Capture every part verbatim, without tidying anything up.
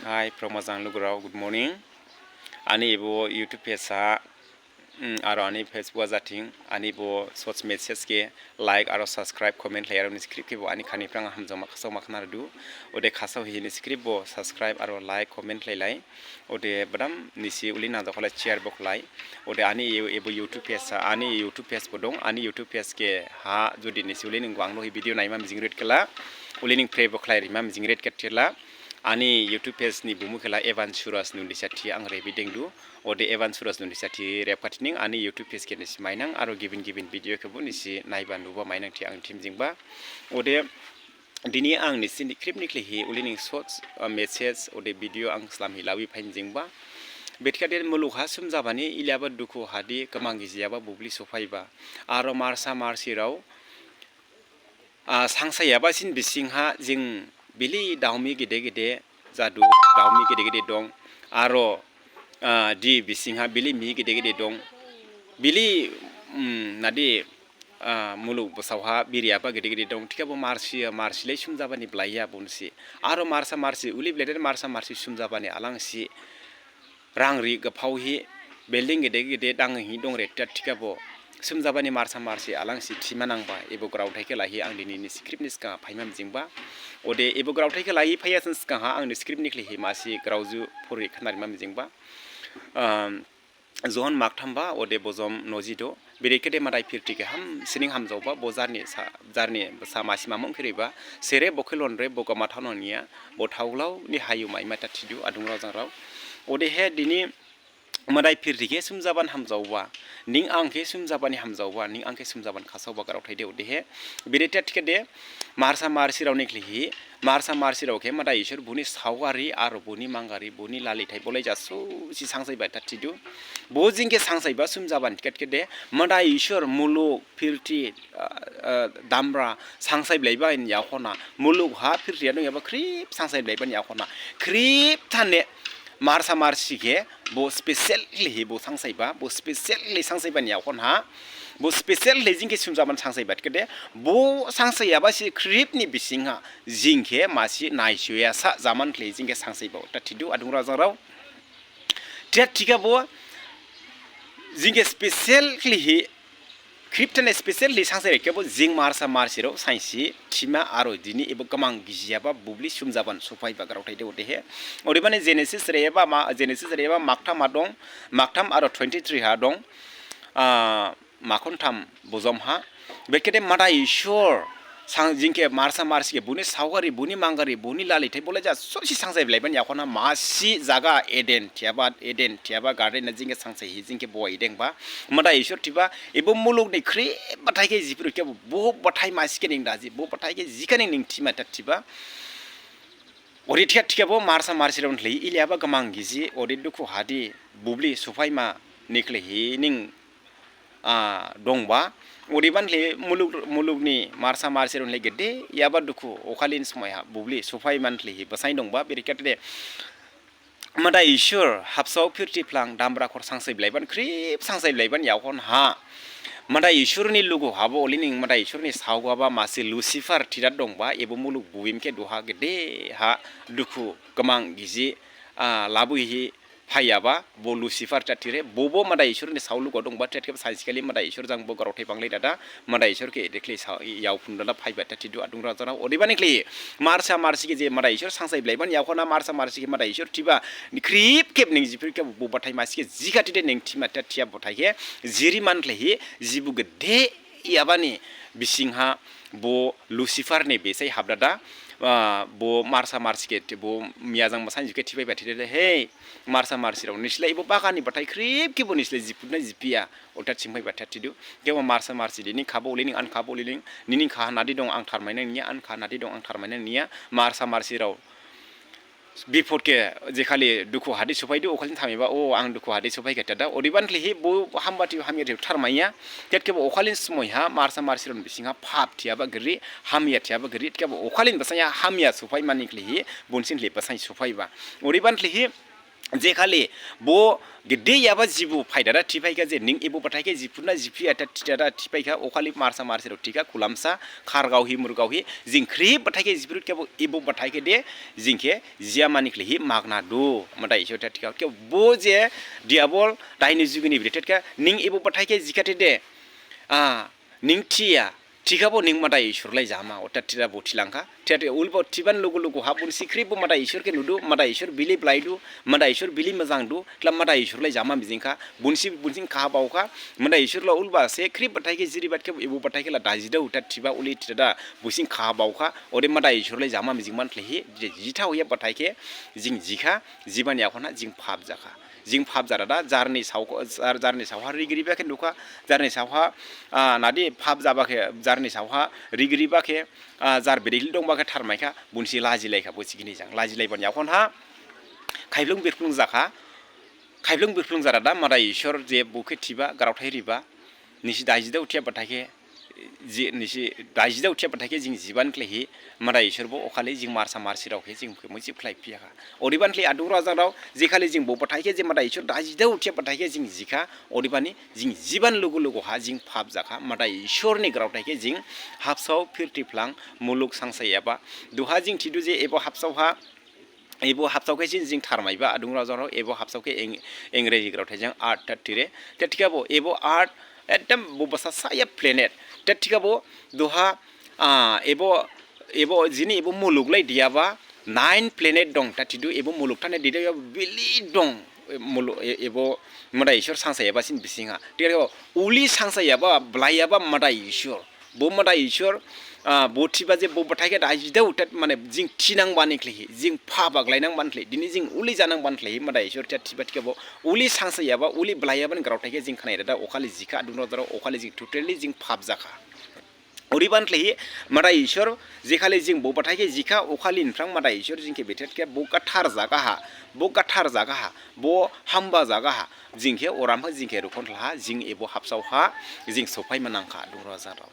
Hi, Promajang lugurao, good morning. Ani ebo YouTube page ha, mm, aro ani Facebook ha jathing, ani bo short message khe like aro subscribe, comment khlai aro nisi khrip khe bo ani khani phrang hamjaoma khasaoma khna rwdu. Ode khasao hi nisi khrip bo subscribe aro like, comment khlai lai. Ode badam nisi uli nangjakholai share bo khlai. Ode ani e-, ebo YouTube page ha, ani YouTube page bo dong, ani YouTube page khe ha jodi nisi uli ning gwang lo hi video naima mijing ret khela, uli ning pray bo khlai rima mijing ret khe thela. Ani YouTube page ni bumu khela Evan Suraj Nunisa thi ang rebi dengdu. Ode Evan Suraj Nunisa thi rep kha thining ani YouTube page khe nisi mainang aro gibin gibin video khe bo nisi naiba nuba mainang thi ang thim jingba. Ode dini ang nisi ni khrip ni khlaihi uli ning short, ah, message ode video ang slam hi lawi phain jingba. Bethikha de muluk ha sumjabani iliyaba dukhu hadi kamang gijiyaba bubli sophaiba. Aro marsa marsirao, ah, sangsaiyaba sin bising ha jing bili daomi gede gede jadu, daomi gede gede dong. Aro, ah, di bising ha bili mi gede gede dong. Bili, mm, nadi, ah, muluk bsao ha biriyaba gede gede dong. Thikhabo marsi, marsi lai sumjabani blaiya bonsi. Aro marsa marsi, uli blede marsa marsi sumjabani alangsi. Rang ri gaphao hi, building gede gede dang hi dong re thikhabo. Sumjabani marsa marsi alangsi thima nangba, ebo graothai khe lahi ang dini nisi khrip ni sgang phaima mijingba. Ode ebo graothai khe lahi phaiya sin sgang ha ang nisi khrip ni khlaihi masi graoju phuri khna rima mijingba. Um, John makthamba, ode bojom nojido. Bede khede Madai phirthi khe hamsining hamjaoba, bo jarni sa, jarni sa masi mamung khiriba. Sere bo khe lonre, bo gama thano niya, bo thaoglao ni hayu maima ta thidu, adungrao jangrao. Odehe dini Madai phirthi khe sumjaban hamjaoba, ning ang khe sumjabani hamjaoba, ning ang khe sumjaban khasaoba graothai de odehe. Bede thikhade, marsa marsirao ni khlaihi, marsa marsirao khe Madai Isor boni saogari aro boni mangari, boni lalithai bolai jasosi sangsaiba ta thidu. Bo jing khe sangsaiba sumjaban thikhade, Madai Isor muluk phirthi, ah, ah, damra sangsaiblaiba in yakhona, muluk ha phirthi ha dongyaba khrip sangsaiblaiba in yakhona, khrip thane marsa marsi khe bo specially bo sangsaiba, bo specially sangsaiba in yakhon ha, bo specially jing khe sumjaban sangsaiba thikhade, bo sangsaiyaba si khrip ni bising ha, jing khe masi naisuya sa jaman khlaihi jing khe sangsaiba ta thidu adungrao jangrao. Thikhabo jing khe specially khrip thane specially sangsai re khebo jing marsa marsirao sainsi thima aro dini ebo kamang gijiyaba bubli sumjaban sophaiba graothai de odehe. Odebani Genesis reba ma, Genesis reba maktham ha dong, maktham aro twenty three ha dong. Ah, makhon tham bojom ha. Bekhede Madai Isor sang jing khe marsa marsi khe boni saogari, boni mangari, boni lalithai bolai jasosi sangsaiblaiba in yakhona masi jaga Eden thiyaba, Eden thiyaba garden na jing khe sangsai hi jing khe bo idengba. Madai Isor thiba, ebo muluk ni khrip bathai khe jiphiru khebo bo bathai masi khe ning daji, bo bathai khe jikha ning ning thima ta thiba. Ode thikha thikhabo marsa marsirao ni khlaihi iliyaba kamang giji, ode dukhu hadi bubli sophaima ni khlaihi ning ah, dongba. Odebani khlaihi muluk, muluk ni marsa marsirao ni khlaihi gedeyaba dukhu, okhalin smai ha, bubli, sophaimani khlaihi, basain dongba, bede khade. Madai Isor, habsao phirthi phlang, damra khor sangsaiblaiba in, khrip sangsaiblaiba in yakhon ha. Madai Isor ni lugu habo, olining Madai Isor ni saogaba masi Lucifer thidat dongba, ebo muluk buhim khe duha gede ha, dukhu, kamang giji, ah, labuhi, phaiyaba, bo Lucifer ta thire, bobo Madai Isor ni saolugu dongba, thikhabo sainsi khali Madai Isor jang bo graothai banglai dada, Madai Isor khe dekhlai sa, yao phunu dada phaiba ta thidu adungrao jangrao. Odebani khlaihi, marsa marsi khe je Madai Isor sangsaiblaiba in yakhona, marsa marsi khe Madai Isor thiba, khrip khebo ning jiphiru khebo bo bathai masi khe jikha thide ning thima ta thiya bathai khe, jirimani khlaihi, jibu gedeyaba ni bising ha, bo Lucifer ni besai hab dada, ah, bo marsa marsi khe, bo miya jang masainjik khe thiphaiba thide, hei, marsa marsirao, nisilai ebo bagan ni bathai khrip khebo nisilai jiphuna jiphiya, ode singphaiba ta thidu. Khebo marsa marsi dini khabo olining, ani khabo olining, nini kha nadi dong ang tharmaina niya, ani kha nadi dong ang tharmaina niya, marsa marsirao. Bipod khe jekhali dukhu hadi sophaidu, okhalin thamiba, o ang dukhu hadi sophaikha thida. Odebani khlaihi bo hamba thihi hamya thihi tharmaiya. Thikhabo okhalin smai ha, marsa marsirao ni bising ha phap thiyaba giri, hamya thiyaba giri, thikhabo okhalin basain ha hamya sophaimani khlaihi, bonsin khlaihi basain sophaiba. Odebani khlaihi, Jekhali bo gedeyaba jibu phaidada thiphaikha je ning ebo bathai khe jiphuna jiphiya tha thidada thiphaikha, okhali marsa marsirao thikha khulamsa, khargaohi murgaohi, jing khrip bathai khe jiphirut khe bo ebo bathai khe de, jing khe jiyamani khlaihi magna du, Madai Isor tha thikha. Khe bo je Diabol daini jugini bide tha thikha, ning ebo bathai khe jikha thide, a, ning thiya, thikhabo ning Madai Isor lai jama, otha thida bo thilangkha. Thida ulbo thiban lugu lugu ha bonsi khrip bo Madai Isor khe nudu, Madai Isor bili blaidu, Madai Isor bili majangdu, thla Madai Isor lai jama mijingkha, bonsi, bonsi khaha baokha, Madai Isor la ulba se khrip bathai khe jiribat khe ebo bathai khe la dajidao tha thiba uli thida, bonsi khaha baokha, ode Madai Isor lai jama mijingmani khlaihi, je jithaoya bathai khe, jing jikha, jibani yakhonha, jing phap jakha. Jing phap jadada, jarni sao, jar, jarni saoha rigriba khe nukha, jarni saoha, a, nadi phap jaba khe, jarni saoha rigriba khe, a, jar bede hil dongba khe tharmaikha, bonsi lajilaikha, bo jigini jang. Lajilaibani yakhonha, khaiphlung birphlung jakha, khaiphlung birphlung jadada, Madai Isor je bo khe thiba, graothai riba, nisi dajidao thiya bathai khe, ji, nisi dajidao thiya bathai khe jing jibani khlaihi, Madai Isor bo okhali jing marsa marsirao khe jing khe mujib khlaiphiyakha. Odebani khlaihi adung rajarao, jekhali jing bo bathai khe je Madai Isor dajidao thiya bathai khe jing jikha, odebani jing jibani lugu lugu ha jing phap jakha, Madai Isor ni graothai khe jing habsao phirthi phlang muluk sangsayaba. Duha jing thidu je ebo habsao ha, ebo habsao khe jing, jing tharmaiba, adung rajarao, ebo habsao khe eng, Engreji graothai jang earth tha thire. Tha thikhabo, ebo earth, ekdom bo basa saya planet. Tha thikhabo, duha, a, ebo, ebo jini ebo muluk lai diyaba, nine planet dong, tha thidu ebo muluk thane dide ya bili dong, e, muluk, e, ebo Madai Isor sangsayaba sin bisingha. Thikhabo, uli sangsayaba, blaiyaba Madai Isor. Bo Madai Isor, a, bo thiba je bo bathai khe dajidao tha, mane jing thinangbani khlaihi, jing phap aglainangbani khlaihi, dini jing uli janangbani khlaihi, Madai Isor tha thiba thikhabo, uli sangsayaba, uli blaiyabani graothai khe jing khnai dada, okhali jikha, adung rajarao, okhali jing totally jing phap jakha. Odebani khlaihi, Madai Isor, jekhali jing bo bathai khe jikha, okhali niphrang Madai Isor jing khe bethet khe, bo gathar jaga ha, bo gathar jaga ha, bo hamba jaga ha, jing khe oram ha, jing khe rukhon thla ha, jing ebo habsao ha, jing sophaima nangkha, adung rajarao.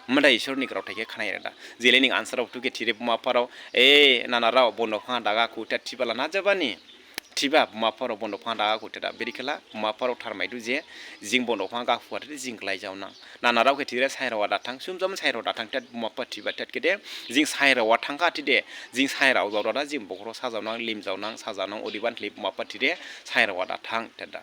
Madai Isor ni graothai khe khnai dada. Jele ning ansarao thu khe thire buma pharao, e, nanarao, bo nokhang daga khu tha thibala na jabani. Thiba, buma pharao bo nokhang daga khu tha da. Beri khela, buma pharao tharmaidu je, jing bo nokhang ga khu tha jing glai jaonang. Nanarao khe thire sairao dathang, sumjam sairao dathang, tha buma pha thiba, tha khe de, jing sairao thangkha thide, jing sairao jao dada, jing bokhro sajaonang, lim jaonang, sajaonang, odebani khlaihi buma pha thire, sairao dathang, tha da.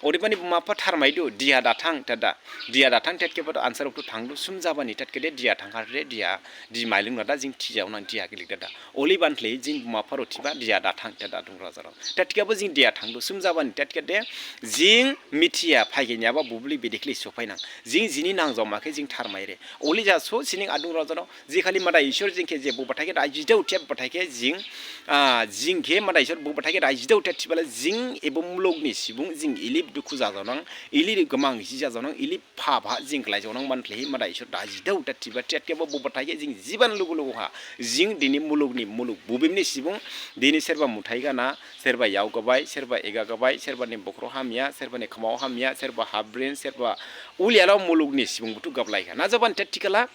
Odebani buma pha tharmaidu, diya dathang, tha da. Diya dathang, tha khe bo ansarao thu thangdu, sumjabani, tha khe de, diya thangkha thide, diya, di mailung dada, jing thijaonang, diya gilik dada. Odebani khlaihi jing buma pharao thiba, diya dathang, tha da, adung rajarao. Tha thikhabo jing diya thangdu, sumjabani, tha khe de, jing mithiya, phaiginyaba bubli bede khlaihi sophainang. Jing jini nangjaoma khe jing tharmaire. Oli jaso sining adung rajarao, jekhali Madai Isor jing khe je bo bathai khe dajidao thiya bathai khe jing, a, jing khe Madai Isor bo bathai khe dajidao thiya thibala jing ebo muluk ni subung jing ili dukhu jajaonang, ili gmang isi jajaonang, ili phap ha jing glai jaonang mani khlaihi Madai Isor dajidao tha thiba tha khe bo bo bathai khe jing jibani lugu lugu ha. Jing dini muluk ni muluk bubim ni subung, dini serba muthai gana, serba yao gabai, serba ega gabai, serba ni bokhro hamya, serba ni khmao hamya, serba habrin, serba uliyalao muluk ni subung buthu gablaikha. Na jabani tha thikhala,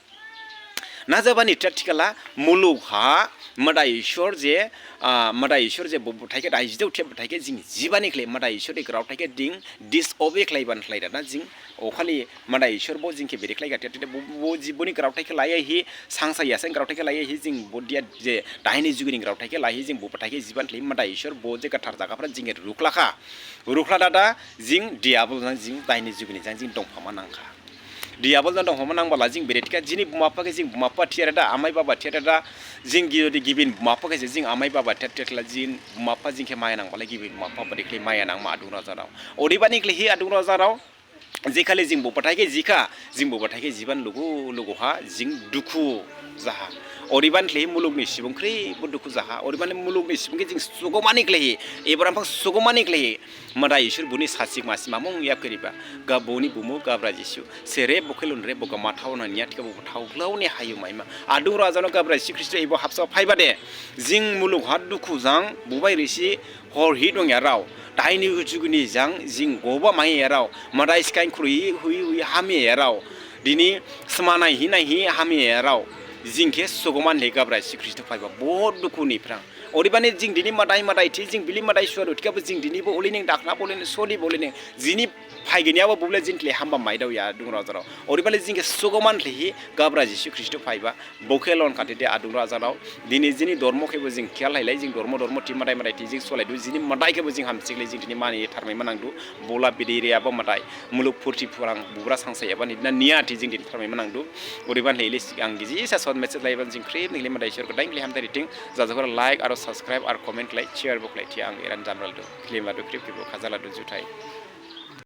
na jabani tha thikhala muluk ha Madai Isor je, a, Madai Isor je bo bathai khe dajidao thiya bathai khe jing jibani khlaihi Madai Isor ni graothai khe ding disobey khlaibani khlai dada jing okhali Madai Isor bo jing khe bede khlaikha thiya thiya bo, bo ji boni graothai khe laiyahi, sangsa yasang graothai khe laiyahi, jing bo diya je daini jugini graothai khe laihi, jing bo bathai khe jibani khlaihi Madai Isor bo je gathar jaga phra jing khe rukhlakha. Rukhla dada jing Diabol jang jing daini jugini jang jing dongphama nangkha. Diabol jang dongphama nangbala jing bede thikha jini buma pha khe jing buma pha thiya dada, amai baba thiya dada, jing gi-, jodi gibin buma pha khe se jing amai baba thiya thiya thikhala jing buma pha jing khe maya nangbala gibin buma pha bede khlaihi maya nangma adung rajarao. Odebani khlaihi adung rajarao, jekhali jing bo bathai khe jikha, jing bo bathai khe jibani lugu lugu ha, jing dukhu jaha. Odebani khlaihi muluk ni subung khrip bo dukhu jaha. Odebani muluk ni subung khe jing sugomani khlaihi, ebra phang sugomani khlaihi, Madai Isor boni sasik masi mamung yap khe riba. Ga boni bumu Gabra Jisu. Sere bo khe lon re bo gama thao nang niya thikhabo bo thaoglao ni hayu maima. Adung rajarao Gabra Jisu Khristo ebo habsao phaiba de. Jing muluk ha dukhu jang bubai risi hor hi dongyarao, daini jugini jang jing goba maiyarao, Madai sikain khrui hui hui hamyarao, dini sma naihi naihi hamyarao, jing khe sogomani le Gabra Jisu Khristo phaiba bo dukhu ni phrang. Odebani jing dini madai madai thi, jing bili madai suadu thikhabo jing dinibo ulining, dakhna bo ulining, sodi bo ulining, jini phaiginyaba bubli jini khlaihi hamba maidaoya adung rajarao. Odebani jing khe sugoman khlaihi Gabra Jisu Khristo phaiba, bo khe lon khathide adung rajarao. Dini jini dormo khebo jing khiyal hailai, jing dormo dormo thi madai madai thi jing solaidu, jini madai khebo jing hamsi khlai jing dini mani tharmaima nangdu, bola bidi riyaba madai, muluk phurthi phurang bubra sangsaiyaba nidna niya thi jing dini tharmaima nangdu. Odebani khlaihi ang gijisa short message laiban jing khrip ni khlaihi Madai Isor gdain khlaihi hamthai rithing, jajakhora like aro subscribe aro comment khlai, share bo khlai thi ang eran jamraldu. Khlimladu khrip khebo khajaladu juthai.